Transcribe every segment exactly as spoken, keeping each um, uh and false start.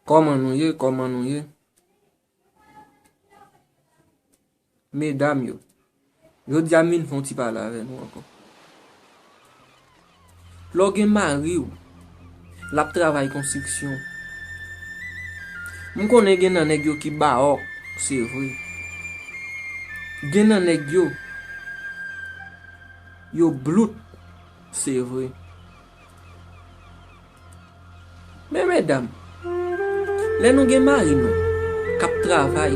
Kòman nou ye? Kòman nou ye? Medam yo, jodi a m vin fè yon ti pale avè nou ankò. Lè w gen mari w, l ap travay konstriksyon. M konnen gen nan nèg yo ki bawòk, se vre. Gen nan nèg yo, yo blout, se vre. Men medam, lè nou gen mari nou k ap travay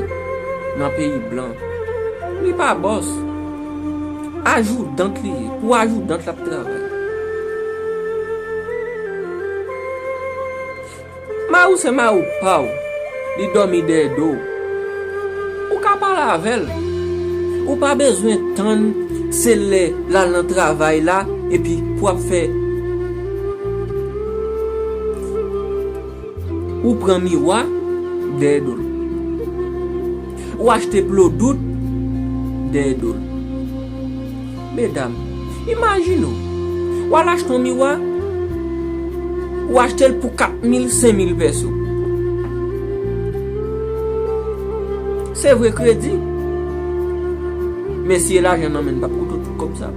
nan peyi blan, li pa bòs. Ajoudant li ye. Pou ajoudant l ap travay. Mari w se mari w pa w. Li dòmi dèyè do w. Ou ka pale avè l. Ou pa bezwen tann se lè l al nan travay la epi pou w ap fè. Ou pran miwa dèyè do l. Ou achte plodout dèyè do l. Medam, imajine w, w al achte yon miwa, ou achte l pou kat mil, senk mil pèso. Se vre kredi. Men si e lajan nan men, l p ap koute w tout kòb sa.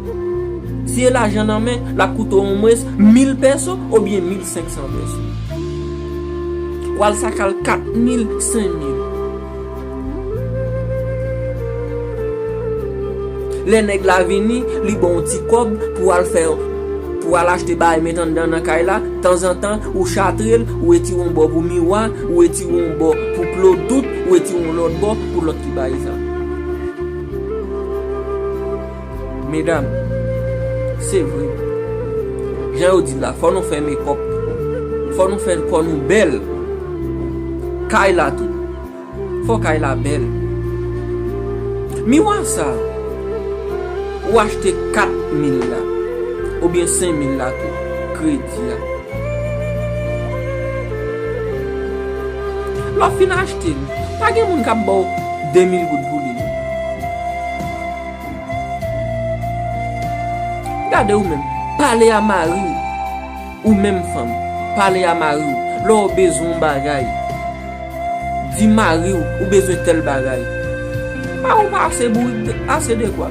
Si e lajan nan men, l ap koute w omwens mil pèso oubyen mil senk san pèso. W al sa k al kat mil, senk mil. Lè nèg la vini, li ba w yon ti kòb pou w al fè, pou w al achte bagay met anndan nan kay la. Tanzantan, ou chatre l, ou retire yon bò pou miwa, ou retire yon bò pou plodout, ou retire yon lòt bò pou lòt ti bagay sa. Medam, se vre. Jan yo di la, fò nou fè mekòp. Fò nou fè kò nou bèl. Kay la tou. Fò kay la bèl. Miwa sa, ou achte kat mil la, oubyen senk mil la tou, kredi a. Lè w fin achte l, pa gen moun k ap ba w de mil goud pou li, non. Gade ou menm, pale a mari w. Ou menm fanm, pale a mari w. Lè w bezwen yon bagay, di mari w ou bezwen tèl bagay. Mari w pa ase bourik, ase dekwa.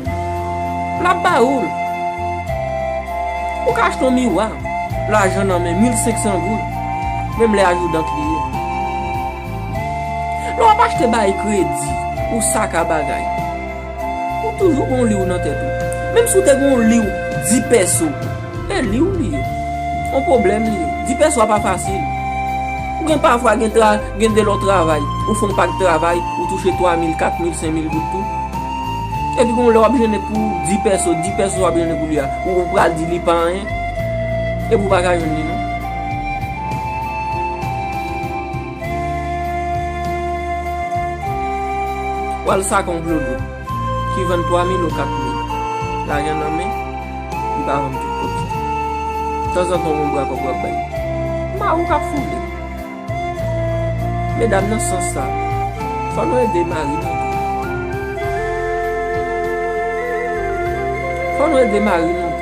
L ap ba ou l. Ou ka achte yon miwa, lajan nan men, mil senk san goud. Menm lè ajoudant li ye. Lè w ap achte bay kredi, ou saka bagay. Ou toujou gon li w nan tèt ou. Menm si w te gon li w di pèso, e li w li ye. On pwoblèm li ye. Di pèso a pa fasil. Ou gen pafwa gen tra, gen de lè w travay, ou fè on pak travay, ou touche twa mil, kat mil, senk mil goud tou. Epi gon lè w ap jennen pou di pèso, di pèso w ap jennen pou li a. Ou pral di li pa anyen. Epi ou pa ka jwenn li non. W al saka on plodo ki vann twa mil ou kat mil. Lajan nan men, li pa vann tout kòb sa. Tanzantan, yon bra kòb w ap bay. Mari w k ap foule. Medam, nan sans sa, fò nou ede mari nou tou. Fò nou ede mari nou tou.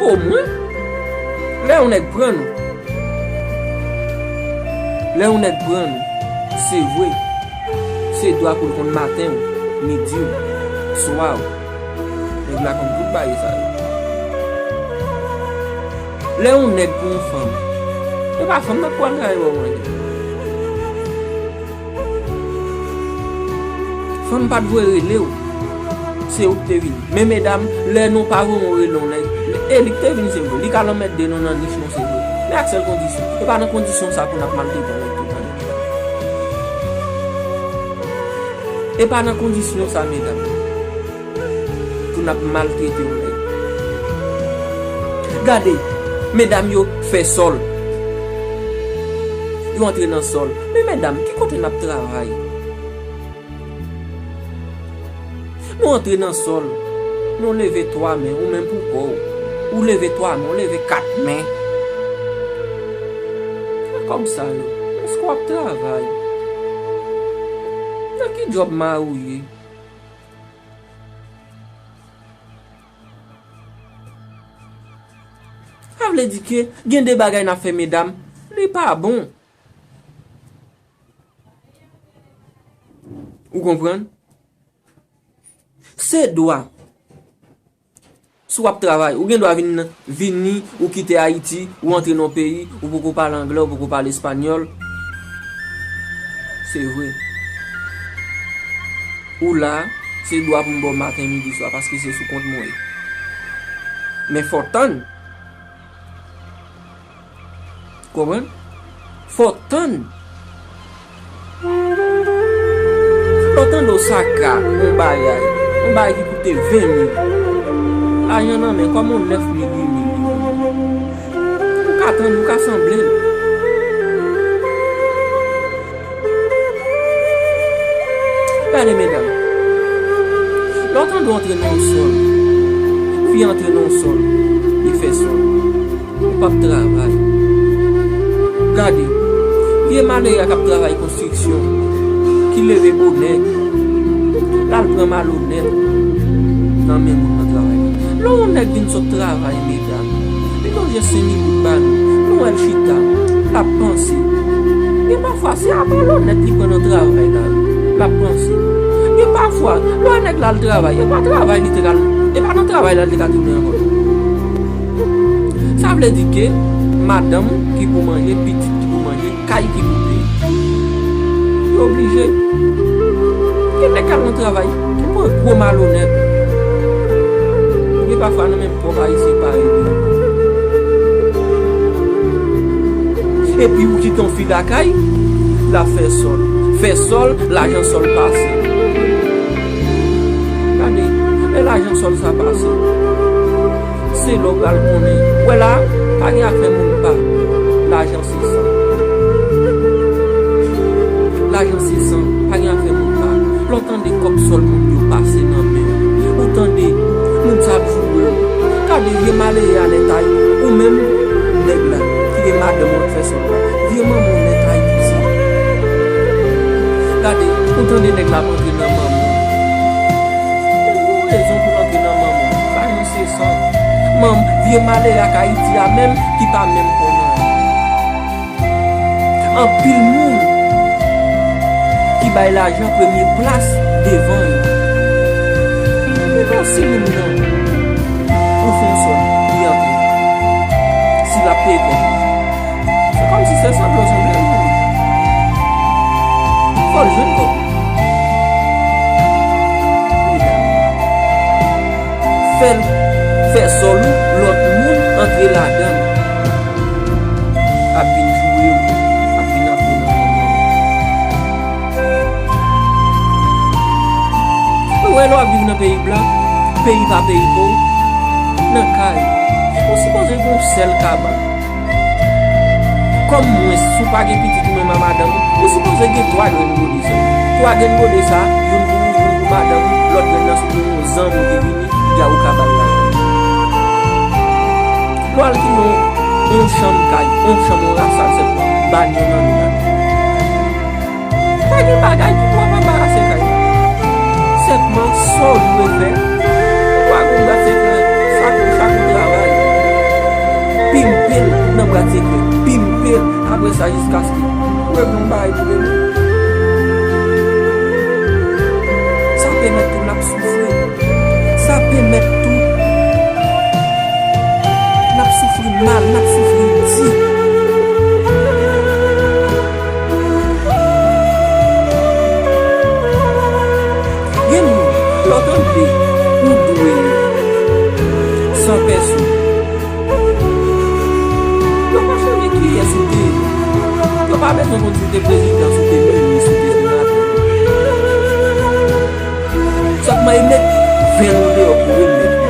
Omwen, lè yon nèg pran nou, lè yon nèg pran nou, se vre, se dwa pou l konn maten w, midi w, swa w. Nèg la konn tout bagay sa yo. Lè yon nèg pran yon fanm, e pa fanm nan k pral travay ba w manje. Fanm pa t vle rele w. Se ou k te vini. Men medam, lè nou pa voye yon rele yon nèg, e li k te vin se vre. Li ka lanmède nou nan nich nou se vre. Men ak sèl kondisyon. E pa nan kondisyon sa pou n ap maltrete yon nèg tout ane. E pa nan kondisyon sa, medam, pou n ap maltrete yon nèg. Gade, medam yo fè sòl. Yo antre nan sòl. Men medam, ki kote n ap travay? Nou antre nan sòl, nou leve twa men, ou menm pou kò w. Ou leve twa men, ou leve kat men. Nan kòb sa yo, èske w ap travay? Nan ki djòb mari w ye? Sa vle di ke gen de bagay n ap fè, medam, li pa bon. Ou konprann? Se dwa. Si w ap travay, ou gen dwa vin, vini, ou kite Ayiti, ou antre nan yon peyi, ou poko pale anglè, ou poko pale espanyòl. Se vre. Ou la, se dwa pou m ba w maten, midi, swa, paske se sou kont mwen ye. Men fò w tann. Konprann? Fò w tann. Lè w tande w saka yon bagay, yon bagay ki koute ven mil, lajan nan men, kòman yon nèf mil, uit mil li vann? Ou ka tann, ou ka sanble l. Gade, medam. Lè w tande w antre nan yon sòl, fi antre nan yon sòl, li fè sòl. Ou p ap travay. Gade, vye malere a k ap travay konstriksyon, ki leve bonè, l al pran malonèt nan men moun nan travay la. Lè yon nèg vin sot travay, medam, li lonje senk mil goud ba nou, nou wè l chita, l ap panse. Gen pafwa, se a malonèt li pran nan travay la, l ap panse. Gen pafwa, lè w wè nèg la al travay, e pa travay li te ka, e pa nan travay la li te ka tounen ankò. Sa vle di ke madanm ki pou manje, pitit ki pou manje, kay ki pou peye. Yo oblije. Gen nèg k al nan travay, ki pran gwo malonèt. Gen pafwa nan menm pwòp Ayisyen pa rete. Epi ou kite yon fi lakay, l ap fè sòl. Fè sòl, lajan sòl pase. Gade, lè lajan sòl sa pase, se lè w pral konnen. Wè la, pa gen afè moun pa. Lajan se san. Lajan se san, pa gen afè moun pa. Lè w tande kòb sòl moun yo pase nan men w, ou tande moun sa ap joure w. Gade vye malere a nèt ay, ou menm nèg la ki gen madanm ou ap fè sòl la. Vye manman w nèt ay isi. Gade, ou tande nèg la ap antre nan manman w. Ou gen rezon pou l antre nan manman w. Lajan se san. Manm, vye malere ak Ayiti a menm ki pa menm konnen. Anpil moun ki bay lajan premye plas devan yo. Men bon, si moun nan, ou fè yon sòl, li antre. Si l ap peye kòb li. Se kòmsi se sanble w sanble l. Fò l jwenn kòb li. Medam, fè l, fè sòl ou, lòt moun antre ladan l. Ap vin joure w, ap vin antre nan manman w. Ou wè lè w ap viv nan peyi blan, peyi pa peyi pa w, nan kay, ou sipoze gen yon sèl kabann. Kòm mwen, si w pa gen pitit ou menm a madanm ou, ou sipoze gen twa grenn gode sa. Twa grenn gode sa, youn pou ou, youn pou madanm ou, lòt grenn nan si w gen yon zanmi ki vini, y a ou ka ba l lajan. Lè w al kite yon, yon chanm kay, yon chanm, yon rasal sèlman, ba n yon nan nou la. Pa gen bagay ki pou ap anbarase kay la. Sèlman sa w dwe fè, ou pa gen bwat sekrè, sa kou chak ou travay. Pimpe l nan bwat sekrè, pimpe l apre sa jiskaske ou regle yon bagay pou regle. Sa pèmèt tou n ap soufri. Sa pèmèt tou n ap soufri mal, n ap soufri di. Gen moun, lè w tande ou dwe san pèso. Yo pa chanje kiyès ou te ye. Yo pa bezwen konn si w te prezidan, si w te minis, si w te senatè. Sèlman e met ven ou deyò pou remèt ou.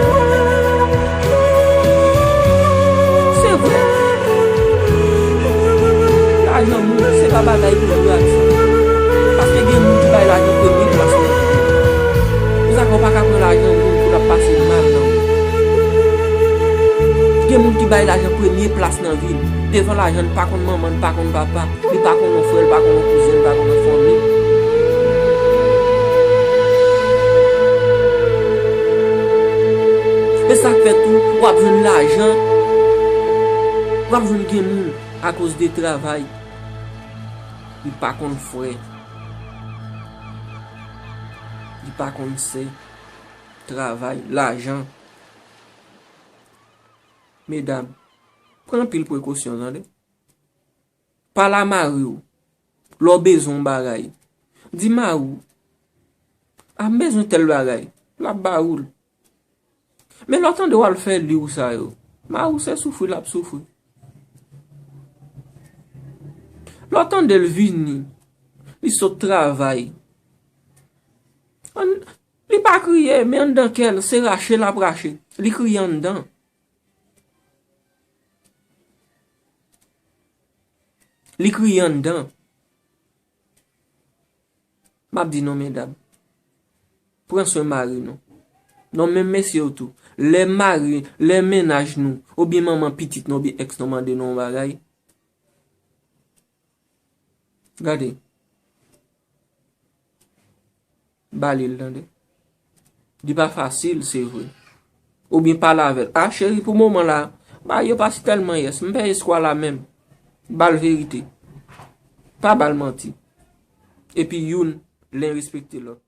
Se vre. Lajan moun, se pa bagay pou jwe ak sa. Paske gen moun ki bay lajan premye plas nan vi w. Poutèt sa, ou pa ka pran lajan moun pou l ap pase mal nan ou. Gen moun ki bay lajan premye plas nan vi l. Devan lajan, li pa konn manman, li pa konn papa. Li pa konn yon frè, li pa konn yon kouzen, li pa konn yon fanmi. E sa k fè tou, w ap jwenn lajan, W ap jwenn gen moun akoz de travay, li pa konn frè, li pa konn sè, travay, lajan. Medam, pran anpil prekosyon, tande. Pale a mari w lè w bezwen yon bagay. Di mari w, "A, m bezwen tèl bagay." L ap ba ou l. Men lè w tande w al fè li w sa yo, mari w se soufri l ap soufri. Lè w tande l vini, li sot travay. Ann, li pa kriye, men anndan kè l, se rache l ap rache. Li kriye anndan. Li kriye anndan. M ap di non, medam. Pran swen mari nou. Non, menm mesye yo tou. Lè mari, lè mennaj nou, oubyen manman pitit nou, oubyen èks nou mande nou yon bagay, gade. Ba li l, tande. Li pa fasil, se vre. Oubyen pale avè l. "A, cheri, pou moman la, bagay yo pa si tèlman yès. M pèdi espwa la menm." Ba l verite. Pa ba l manti. Epi youn, l respekte lòt.